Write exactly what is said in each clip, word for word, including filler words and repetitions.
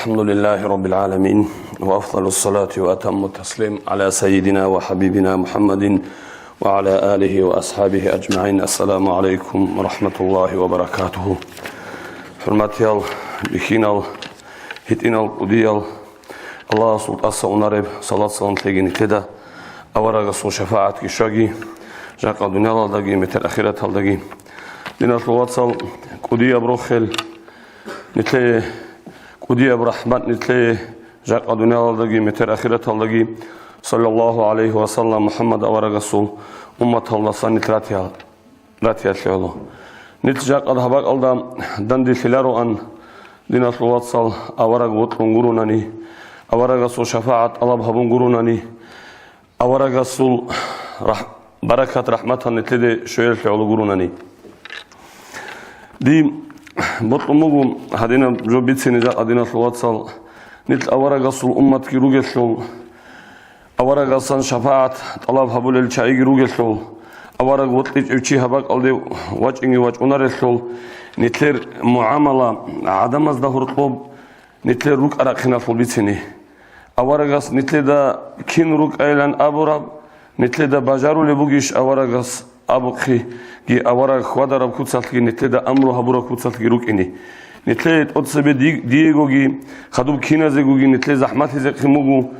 الحمد لله رب العالمين، وأفضل الصلاة وأتم التسليم على سيدنا وحبيبنا محمد وعلى آله وأصحابه أجمعين. السلام عليكم ورحمة الله وبركاته. ХӀурматиял, бихьинал, гьитӀинал, кӀудиял, Аллагьасул тӀаса унареб салат-салам лъеги нилъеда, аварагасул шафагӀатги щваги, жакъа дуниялалдаги метер ахираталдаги. Диналъул вацал, кӀудияб рохел нилъее, кӀудияб рахӀмат нилъее, жакъа дуниялалдаги метер ахираталдаги, саллаллагьу гӀалайгьи ва саллам, МухӀаммад аварагасул умматалдасан нилъ ратиялъ-, ратиялъе гӀоло. Нилъ жакъа гьаб бакӀалда данделъилароан, диналъул вацал, авараг вокьун гурунани, аварагасул шафагӀат тӀалаб гьабун гурунани, аварагасул рахӀ-, баракат-рахӀматал нилъеде щвеялъе гӀоло гурунани. Дие бокьун буго гьадинаб жо бицине жакъа, диналъул вацал, нилъ аварагасул умматги ругелъул, аварагасан шафагӀат тӀалаб гьабулел чагӀиги ругелъул, авараг вокьичӀев чи гьаб бакӀалде вачӀинги вачӀунарелъул, нилъер мугӀамала гӀадамазда гьоркьоб нилъер рукӀа-рахъиналъул бицине. Аварагас нилъеда кин рукӀайилан абураб, нилъеда бажарулеб бугищ аварагас абухъеги, авараг хьвадараб куцалъги, нилъеда амру гьабураб куцалъги рукӀине. Нилъее тӀоцебе ди-, диегоги, хадуб киназегоги нилъее захӀмалъизехъин буго,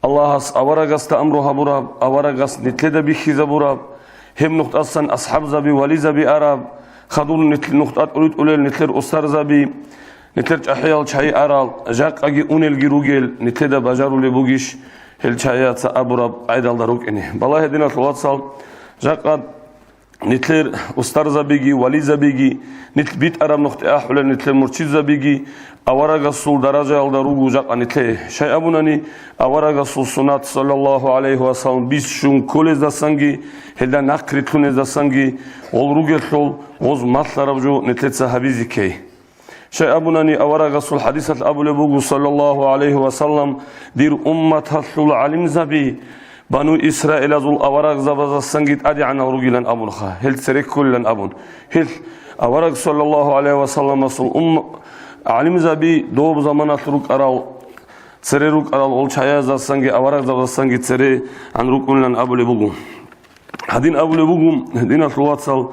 Аллагьас аварагасда амру гьабураб, аварагас нилъеда бихьизабураб, гьеб нухдасан асхӀабзаби, вализаби араб, хадур нилъ-, нухда тӀуритӀулел нилъер устарзаби, нилъер чӀахӀиял чагӀи арал, жакъаги унелги ругел, нилъеда бажарулеб бугищ гьел чагӀияца абураб къайдалда рукӀине? Балагье, диналъул вацал, жакъа нилъер устарзабиги, вализабиги, нилъ битӀараб нухде ахӀулел нилъер мурчидзабиги аварагасул даражаялда руго жакъа нилъее. Щай абунани, аварагасул суннат, саллаллагьу гӀалайгьи ва саллам, бищун кколездасанги, гьелда нахърилълъунездасанги гъол ругелъул, гъоз малъараб жо нилъеца гьабизе ккей. Щай абунани, аварагасул хӀадисалъ абулеб буго, саллаллагьу гӀалайгьи ва саллам, дир умматалъул гӀалимзаби Бану Исраилазул аварагзабаздасанги тӀадегӀанал ругилан абунха, гьел цере кколилан абун. Гьел авараг, саллаллагьу гӀалайгьи ва салламасул умма-, гӀалимзаби доб заманалъ рукӀарал, цере рукӀарал гъол чагӀияздасанги аварагзабаздасанги церегӀан рукӀунилан абулеб буго. Гьадин абулеб буго, диналъул вацал,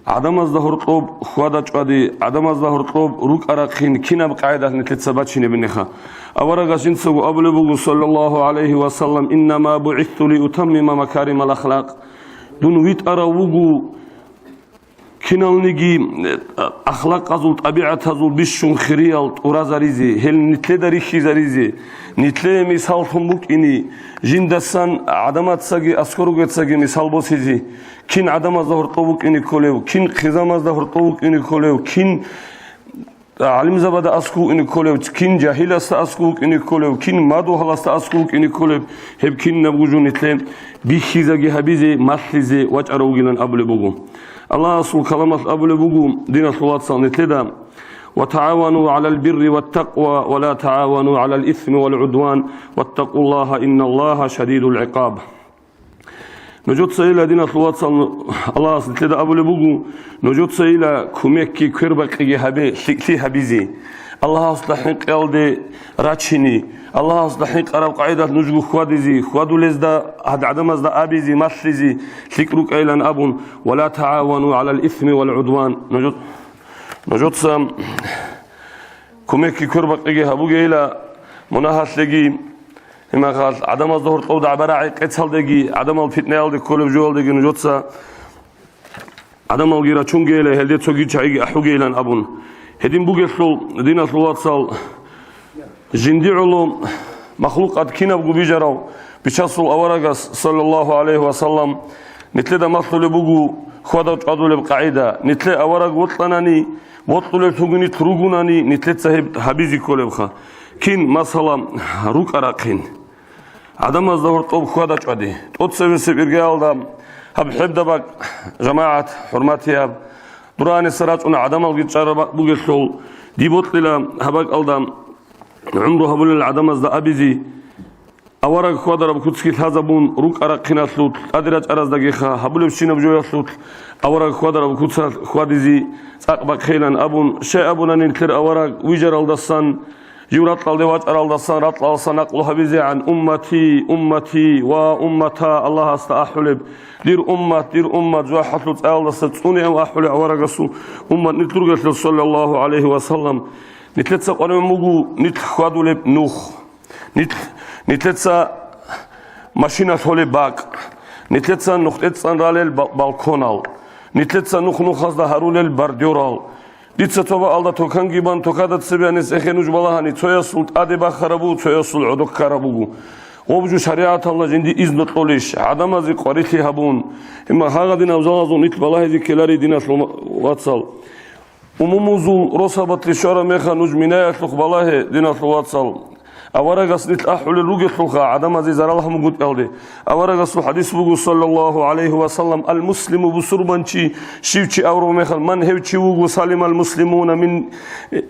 гӀадамазда гьоркьоб хьвада-чӀвади, гӀадамазда гьоркьоб рукӀа-рахъин кинаб къагӀидалъ нилъеца бачинеб гьенеха. Аварагас жинцаго абулеб буго, саллаллагьу гӀалайгьи ва саллам, «Иннама бугӀисту ли утаммима макаримал ахлакъ». Дун витӀарав вуго киналниги, э, ахлакъазул, тӀабигӀатазул бищун хириял тӀуразаризе, гьел нилъеда рихьизаризе, нилъее мисаллъун букӀине, жиндасан гӀадамацаги аскӀор ругецаги мисал босизе, кин гӀадамазда гьоркьоб вукӀине кколев, кин хъизамазда гьоркьоб вукӀине кколев, кин гӀалимзабада аскӀов вукӀине кколев, кин жагьиласда аскӀов вукӀине кколев, кин мадугьаласда аскӀов вукӀине кколев, гьеб кинабго жо нилъее бихьизаги гьабизе, малъизе вачӀарав вугилан абулеб буго. Аллагьасул каламалъ абулеб буго, диналъул вацал, нилъеда: «Ва тагӀавану гӀалал бирри ва такъва, ва ла тагӀавану гӀалал исми вал гӀудван, ваттакъуллагьа, инналлагьа шадидул гӀикъаб». Нужецайила, диналъул вацал, Аллагьас нилъеда абулеб буго, нужецайила кумекги квербакъиги гьабе, лъикӀлъи гьабизе, Аллагьасда хӀинкъиялде рачине, Аллагьасда хӀинкъараб къагӀидалъ нужго хьвадизе, хьвадулезда, гьад гӀадамазда абизе, малъизе, лъикӀ рукӀайилан абун, «Ва ла тагӀавану гӀалал исми вал гӀудван». Нужо-, нужеца кумекги квербакъиги гьабугейила, мунагьалъеги, гьимахалъ гӀадамазда гьоркьов дагӀба-рагӀи къецалдеги, гӀадамал питнаялде кколеб жоялдеги нужеца гӀадамалги рачунгейила, гьелде цоги чагӀиги ахӀугейилан абун. Гьедин бугелъул, диналъул вацал, жинди гӀоло махлукъат кинабго бижарав Бичасул аварагас, саллаллагьу гӀалайгьи ва саллам, нилъеда малъулеб буго хьвада-чӀвадулеб къагӀида: нилъе авараг вокьанани, вокьулеблъунги нилъ ругунани, нилъеца гьеб гьабизе кколебха. Кин, масала, рукӀа-рахъин. ГӀадамазда гьоркьоб хьвада-чӀвади. ТӀоцебесеб иргаялда гьаб хӀеб дабакъ, жамагӀат, хӀурматияб, дураниса рачӀуна гӀадамалги чӀараб бакӀ бугелъул, дие бокьила гьаб бакӀалда гӀумру гьабулел гӀадамазда абизе, авараг хьвадараб куцги лъазабун, рукӀа-рахъиналъулъ, тӀаде рачӀараздагиха, гьабулебщинаб жоялъулъ авараг хьвадараб куцалъ хьвадизе цӀакъ бахъейилан абун, щай абунани нилъер авараг вижаралдасан Жив ракьалде вачӀаралдасан ракьалдаса накълу гьабизегӀан: «Уммати, уммати ва уммата», Аллагьасда ахӀулеб: «Дир уммат, дир уммат», жвахӀалъул цӀаялдаса цӀунеян ахӀулеб аварагасул уммат нилъ ругелъул, саллаллагьу гӀалайгьи ва саллам. Нилъеца къваригӀун буго нилъ хьвадулеб нух. Нилъ-, нилъеца машина лъолеб бакӀ, нилъеца нух тӀецӀцӀан ралел ба-, балконал, нилъеца нух-нухазда гьарулел бордюрал. Дица цо бакӀалда токанги бан, токада цебе гьанис эхе нуж балагьани, цоясул тӀаде бахараб буго, цоясул гӀодо ккараб буго. Гъоб жо шаригӀаталда жинди изну кьолищ, гӀадамазе къварилъи гьабун? Имма гьагъадин абзалазул нилъ балагьизе ккелари, диналъул вацал. Умумузул росабалъе щвараб мехалъ нуж минаялъухъ балагье, диналъул вацал. Аварагас нилъ ахӀулел ругелъулха гӀадамазе зарал гьабунгутӀиялде. Аварагасул хӀадис буго, саллаллагьу гӀалайгьи ва саллам: «Ал-муслиму», бусурбанчи, щив чи абураб мехалъ, «ман», гьев чи вуго, «салимал муслимуна мин,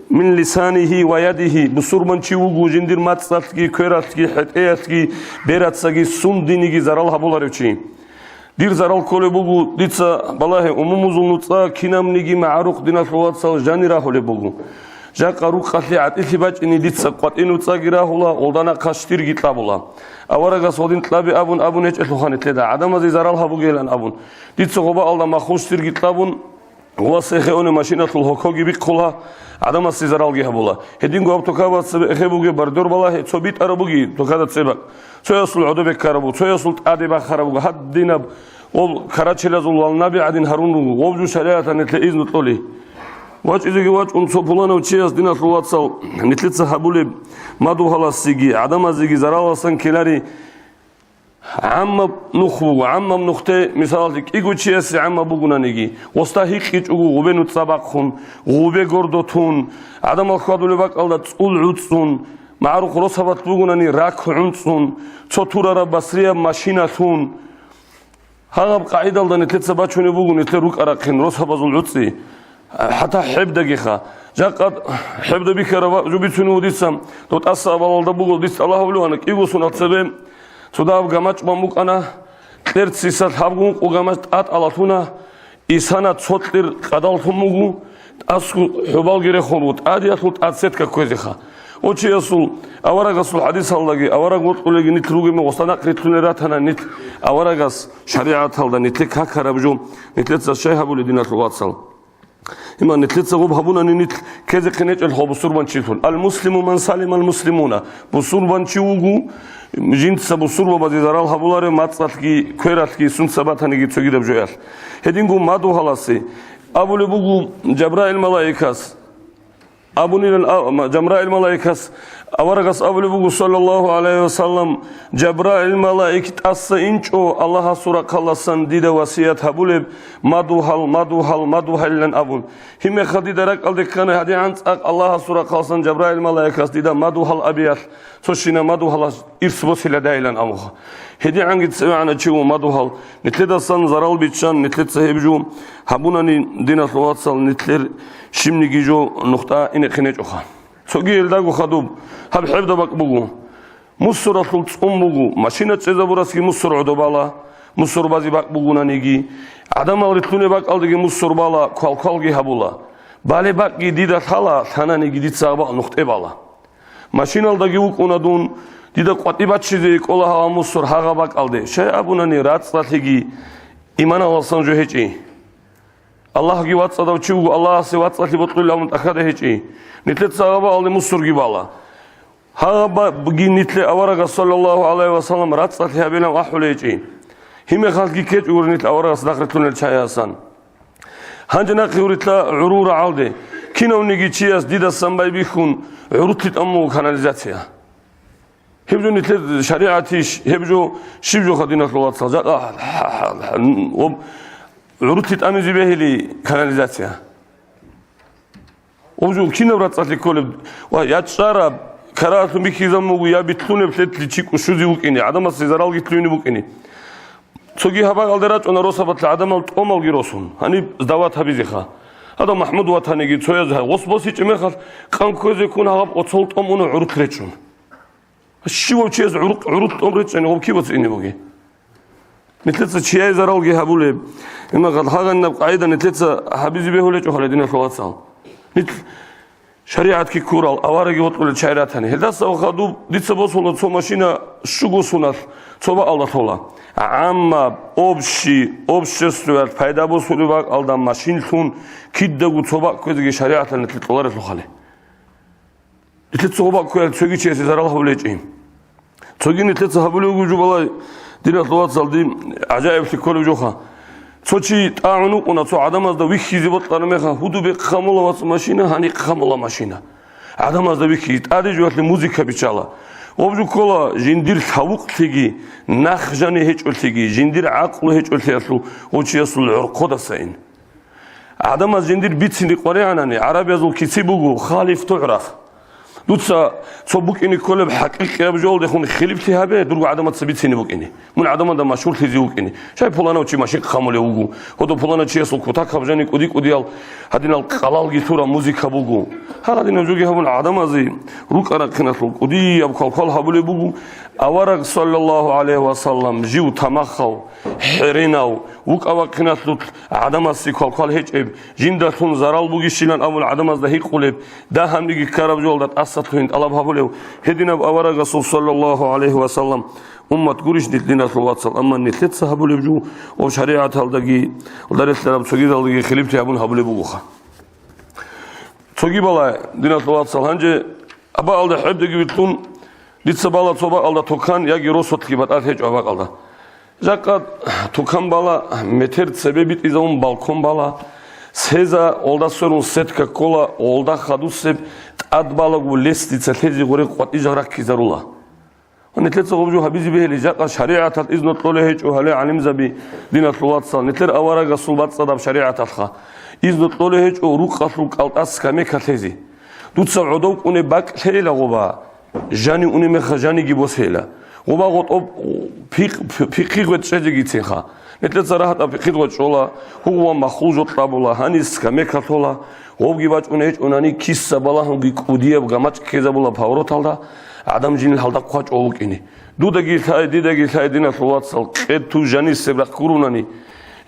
мин лисанигьи ва ядигьи», бусурбанчи вуго жиндир мацӀалъги, квералъги, хӀетӀеялъги, берацаги, сунданиги зарал гьабуларев чи. Дир зарал кколеб буго, дица балагье, умумузул нуцӀа кинабниги магӀарухъ, диналъул вацал, жанир рагьулеб буго. Жакъа рукъалъе гӀатӀилъи бачӀине дица къватӀи нуцӀаги рагьула, гъолда нахъа щтирги кьабула. Аварагас гъодин кьаби абун абун гьечӀелъулха нилъеда, гӀадамазе зарал гьабугейилан абун. Дица гъоба алда маххул щтирги кьабун, Гъос эхе унеб машиналъул гьокоги бихъула, гӀадамасе заралги гьабула. Гьединго гьаб токабаца эхе бугеб бордюр балагье, цо битӀараб буги токада цебакъ. Цоясул гӀодобе ккараб буго, цоясул тӀаде бахараб буго, гьадинаб гъоб карачелазул валнаби гӀадин гьарун руго, гъоб жо шаригӀаталъ нилъе изну кьолей. ВачӀизеги вачӀун цо пуланав чияс, диналъул вацал, нилъеца гьабулеб мадугьаласеги гӀадамазеги зараласан ккеларей. ГӀаммаб нух буго, гӀаммаб нухде, мисалалъе, кӀиго чиясе гӀаммаб бугонаниги, гъосда гьикъичӀого гъубе нуцӀа бахъун, гъубе гордо тун, гӀадамал хьвадулеб бакӀалда цӀул гӀуцӀцӀун, магӀарухъ росабалъ бугонани рак гӀунцӀун, цо турараб басрияб машина лъун. Гьагъаб къагӀидалда нилъеца бачунеб буго нилъер рукӀа-рахъин росабазул гӀуцӀи. ХӀатта хӀебдагиха. Жакъа хӀебда бихьараб жо бицунев дица, дов тӀаса абалалда буго, дица Аллагь гьавлугьана, кӀиго соналъ цебе цо дагьаб гамачӀ бан букӀана, кьер цисалъ гьабгун къо гамачӀ тӀатӀалалъуна, исана цо кьер къадаллъун буго, тӀасгу хӀубалги рехун буго, тӀадиялъул тӀад сетка кквезеха. Очиясул, аварагасул хӀадисалдаги, авараг вокьулеги нилъ ругеб мехалъ гъосда нахъ рилълъунел ратана нилъ, аварагас шаригӀаталда нилъе какараб жо, нилъеца щай гьабулеб, диналъул вацал? Иман, нилъеца гъоб гьабунани нилъ ккезехъин гьечӀелъул бусурбанчилъун. Ал-муслиму ман салимал муслимуна. Бусурбанчи вуго, жинца бусурбабазе зарал гьабуларев мацӀалъги, квералъги, сунца батаниги цогидаб жоялъ. Гьединго мадугьаласе абулеб буго Жабраил малаикас, абунилан а-, ма-, Жабраил малаикас, аварагас абулеб буго, саллаллагьу гӀалайгьи ва саллам, Жабраил малаик тӀаса инчӀо Аллагьасул рахъаласан дида васият гьабулеб, мадугьал, мадугьал, мадугьалилан абун. Гьебмехалъ дида ракӀалде ккана гьадигӀан цӀакъ Аллагьасул рахъаласан Жабраил малаикас дида мадугьал абиялъ, цо щинаб мадугьалас ирс босиладайилан абуха. ГьедигӀанги цевегӀана чи ву мадугьал, нилъедасан зарал биччан, нилъеца гьеб жо гьабунани, диналъул вацал, нилъер щибниги жо нухда инехъин гьечӀоха. Цоги гьелдаго хадуб, гьаб хӀебда бакӀ буго. Мусуралъул цӀун буго, машина чӀезабурасги мусур гӀодобала, мусур базе бакӀ бугунаниги, гӀадамал рилълъунеб бакӀалдеги мусур бала, квалквалги гьабула. Балеб бакӀги дида лъала, лъананиги дица гьабал нухтӀе бала. Машиналдаги вукӀуна дун, дида къватӀи баччизе кӀола гьава мусур гьагъа бакӀалде, щай абунани рацӀцӀалъиги иманаласан жо гьечӀи. Аллагьги вацӀцӀадав чи вуго, Аллагьасе вацӀцӀалъи бокьулев абун тӀахьада гьечӀи. Нилъеца гьабаалде мусурги бала. Гьабги нилъе аварагас, саллаллагьу гӀалайгьи ва саллам, рацӀцӀалъи гьабилан ахӀулей гьечӀи. Гьимехалъги ккечӀогури нилъ аварагас нахърилълъунел чагӀиясан. Гьанже нахъе гьурилъа гӀурул рагӀалде, кинавниги чияс дидасан байбихьун гӀурутлъи тӀамун вуго канализация. Гьеб жо нилъер шаригӀатищ, гьеб жо щиб жо хадиналъул вацал? Жакъа гъоб гӀурутлъи тӀамизе бегьили канализация. Гъоб жо кинаб рацӀцӀалъи кколеб? Ва я чӀараб, карагьалъун бихьизабун буго, я билълъунеб лъедлъи чи кӀущузе вукӀине, гӀадамасе заралги лъугьине букӀине. Цоги гьабаалде рачӀуна росабалъа гӀадамал тӀомалги росун, гьаниб сдават гьабизеха. Гьадав МахӀмуд ватаниги цояз гьа-, гъос босичӀеб мехалъ, къан кквезе ккун гьаб оцол тӀом уна гӀурутлъ речӀчӀун. Щивав чияс гӀурукъ-, гӀурутлъ тӀом речӀчӀани, гъоб кибац ине бугеб? Нилъеца чияе заралги гьабулеб. Имма гъалгьагъанинаб къагӀида нилъеца гьабизе бегьулечӀо гьале, диналъул вацал. Нилъ ШаригӀатги ккурал, авараги вокьулел чагӀи ратани. Гьелдаса хадуб дица босула цо машина щуго соналъ цо бакӀалда лъола. ГӀамма, общий, обществоялъ пайда босулеб бакӀалда машинлъун кидаго цо бакӀ кквезеги шаригӀаталъ нилъ кьоларелъухъали. Нилъеца цо бакӀ кквеялъ цоги чиясе зарал гьабулей гьечӀин. Цоги нилъеца гьабулев вуго жубалай, диналъул вацал, дир гӀажаиблъи кколев жоха. Цо чи тӀагӀун вукӀуна, цо гӀадамазда вихьизе бокьараб мехалъ, гьудубе хъамула вац машина, гьаниб хъамула машина. ГӀадамазда вихьизе, тӀаде жоялъе музыка биччала. Гъоб жо ккола жиндир лъавукълъиги, нах жани гьечӀолъиги, жиндир гӀакълу гьечӀолъиялъул гъов чиясул гӀорхъодасайин. ГӀадамаз жиндир бицине къваригӀанани, гӀарабиязул кици буго, «Халиф тугӀраф». Дуца цо букӀине кколеб хӀакъикъияб жолдехун хилиплъи гьабе, дурго гӀадамаца бицине букӀине. Мун гӀадамазда машгьурлъизе вукӀине. Щай пуланав чи машин хъамулев вуго, гьодо пуланав чиясул кутакаб жани кӀуди-кӀудиял гьадинал къалалги лъураб музыка буго. Гьагъадинаб жоги гьабун гӀадамазе рукӀа-рахъиналъул кӀудияб квалквал гьабулеб буго. Авараг, саллаллагьу гӀалайгьи ва саллам, жив тамахав, хӀеренав, вукӀа-вахъиналъул гӀадамасе квалквал гьечӀеб, жиндалъун зарал бугищилан абун гӀадамазда гьикъулеб, дагьабниги ккараб жолда тӀасалъугьин тӀалаб гьабулев, гьединаб аварагасул, саллаллагьу гӀалайгьи ва саллам, уммат гурищ нилъ, диналъул вацал, амма нилъеца гьабулеб жо ва шаригӀаталдаги, релълъараб цогидалдаги хилиплъи гьабун гьабулеб бугоха. Цоги балай, диналъул вацал, гьанже абаалда хӀебдеги вилълъун, дица бала цо бакӀалда токан яги росулъги батӀалъ гьечӀо абакъалда. Жакъа токан бала метер цебе битӀизавун балкон бала, сеза олда сверун сетка ккола, олда хадусеб тӀад балаго лестница лъезе гъоре къватӀижал раккизарула. Нилъеца гъоб жо гьабизе бегьили, жакъа шаригӀаталъ изну кьолей гьечӀо гьале гӀалимзаби, диналъул вацал, нилъер аварагасул бацӀцӀадаб шаригӀаталъха. Изну кьолей гьечӀо рукъалъул кӀалтӀас скамейка лъезе. Дуца гӀодов кӀунеб бакӀ лъейила гъоба, жани унеб мехалъ жаниги босейила. Гъоба гъотӀоб пихъ-, пихъи гъветӀ чӀезегицинха. Нилъеца рагьатӀа пихъи гъветӀ чӀола, гьугъуба махул жо кьабула, гьаниб скамейка лъола, гъобги бачӀун гьечӀонани киса балагьунги кӀудияб гамачӀ ккезабула повороталда, гӀадам жинил гьалда хъвачӀо вукӀине. Дудаги лъай, дидаги лъай, диналъул вацал, къету жанисеб рахъ гурунани,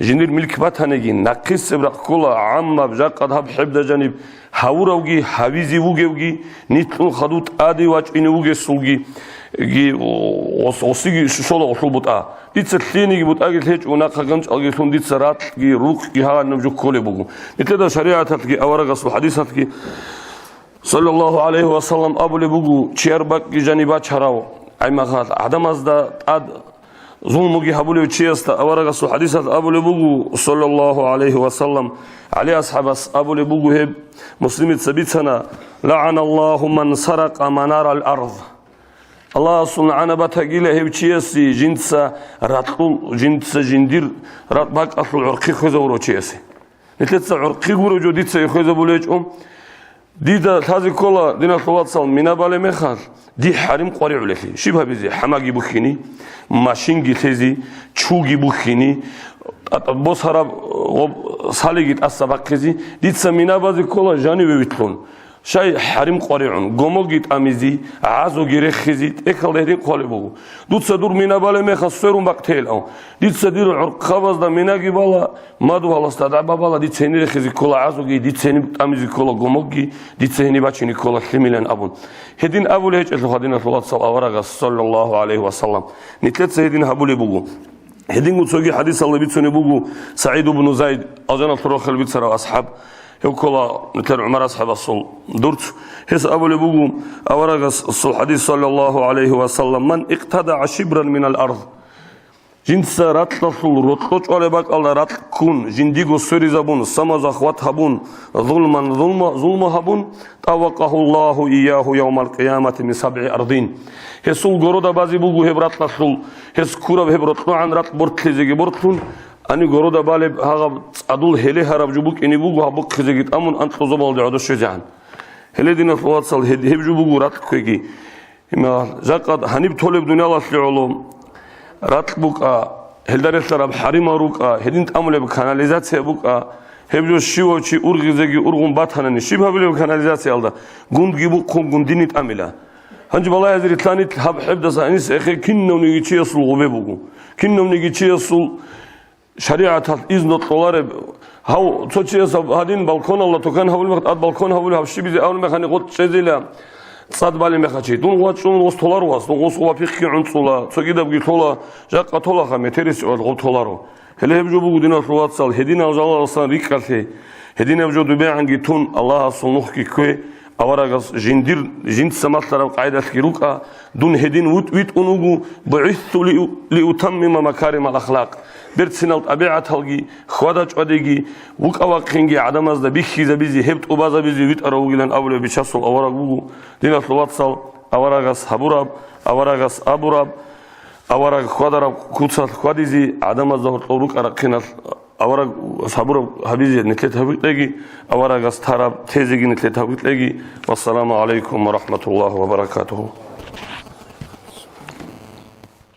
жиндир милк батаниги, нахъисеб рахъ ккола, гӀаммаб жакъа гьаб хӀебда жаниб гьавуравги гьавизе вугевги, нилъун хадув тӀаде вачӀине вугесулги, ги, ос-, осиги щола гъолъул бутӀа. Дица лъиениги бутӀаги лъечӀо, нахъа ганчӀалги лъун дица ракьги, рукъги гьагъанаб жо кколеб буго. Нилъеда шаригӀаталъги аварагасул хӀадисалъги, саллаллагьу гӀалайгьи ва саллам, абулеб буго, чияр бакӀги жаниб бачарав гӀаймахъалъ гӀадамазда тӀад зулмуги гьабулев чиясда аварагасул хӀадисалъ абулеб буго, саллаллагьу гӀалайгьи ва саллам, ГӀали асхӀабас абулеб буго гьеб, Муслимица бицана: «ЛагӀаналлагьу ман саракъа манарал арз». Аллагьасул нагӀана батагила гьев чиясе, жинца ракьул, жинца жиндир ракь бакӀалъул гӀорхъи хвезавурав чиясе. Нилъеца гӀорхъи гурев жо дица хвезабулечӀо. Дида лъазе ккола, диналъул вацал, мина балеб мехалъ, дихъ хӀарим къваригӀулелъи. Щиб гьабизе? ХӀамаги бухьини, машинги лъезе, чуги бухьини, тӀа-, тӀа-, босараб гъоб салиги тӀаса бахъизе. Дица мина базе ккола жаниве вилълъун. Щай хӀарим къваригӀун, гомоги тӀамизе, гӀазуги рехизе, тӀехьалда гьедин хъвалеб буго. Дуца дур мина балеб мехалъ сверун бакъ тейилан. Дица дир гӀорхъабазда минаги бала, мадугьаласда дагӀба бала, дица гьенир рехизе ккола гӀазуги, дица гьениб тӀамизе ккола гомоги, дица гьениб бачине ккола лъимилан абун. Гьедин абулеб гьечӀелъул гьадиналъул вацал аварагас, саллаллагьу гӀалайгьи ва саллам. Нилъеца гьедин гьабулеб буго. Гьединго цоги хӀадисалда бицунеб буго СагӀид ибну Зайд, алжаналъур рахъал бицарав асхӀаб, гьев ккола нилъер ГӀумар асхӀабасул дурц. Гьес абулеб буго аварагасул хӀадис, саллаллагьу гӀалайгьи ва саллам: «Ман икътадаъа шибран минал арз». Жинца ракьалъул рокьо чӀвалеб бакӀалда ракь ккун, жиндиго сверизабун, самозахват гьабун, зулман зулма, зулму гьабун, «ТӀаввакъагьу Аллагьу ийягьу явмал къиямати мин сабгӀи ардин». Гьесул города базе буго гьеб ракьалъул, гьес ккураб гьеб рокьогӀан ракь бортлъизеги бортлъун, гьаниб города балеб гьагъаб цӀадул гьеле гьараб жо букӀине буго, гьаб бухъизеги тӀамун анкьго зобалде гӀодов щвезегӀан. Гьеле, диналъул вацал, гьеб, гьеб жо буго ракь кквеги. Гьебмехалъ, жакъа гьаниб толеб дуниялалъе гӀоло ракь букӀа, гьелда релълъараб хӀаримал рукӀа, гьедин тӀамулеб канализация букӀа, гьеб жо щивав чи ургъизеги ургъун батанани, щиб гьабилеб канализациялда? Гундги бухъун гундине тӀамила. Гьанже балагьазе рилълъани гьаб хӀебдаса гьанис эхе кинавниги чиясул гъубе буго. Кинавниги чиясул шаригӀаталъ изну кьолареб. Гьав, цо чияс гьадин балконалда токан гьавулеб мехалъ, тӀад балкон гьавулеб, гьаб щибизе абулеб мехалъ гъоркь чӀезейила, цӀад балеб мехалъ чи. Дун вачӀун гъос толару вас, дун гъос вапихъги гӀунцӀула, цогидабги лъола, жакъа толаха, метерис гьеб толаро. Гьеле гьеб жо буго, диналъул вацал, гьединал жалаласан рикӀкӀалъе, гьединаб жо дубегӀанги тун, Аллагьасул нухги ккве, аварагас жиндир, жинца малъараб къайдалъги рукӀа, дун гьедин вут-, витӀун вуго, бугӀисту лиу-, лиутаммима макаримал ахлакъ, берцинал тӀабигӀаталги, хьвада-чӀвадиги, вукӀа-вахъинги гӀадамазда бихьизабизе, гьеб тӀубазабизе витӀарав вугилан абулеб бичасул авараг вуго, диналъул вацал, аварагас гьабураб, аварагас абураб, авараг хьвадараб куцалъ хьвадизе, гӀадамазда гьоркьов рукӀа-рахъиналъ авараг гьабураб гьабизе нилъер тавфикъ кьеги, аварагас тараб тезеги нилъер тавфикъ кьеги. Вассаламу гӀалайкум ва рахӀматуллагьи ва баракатугьу.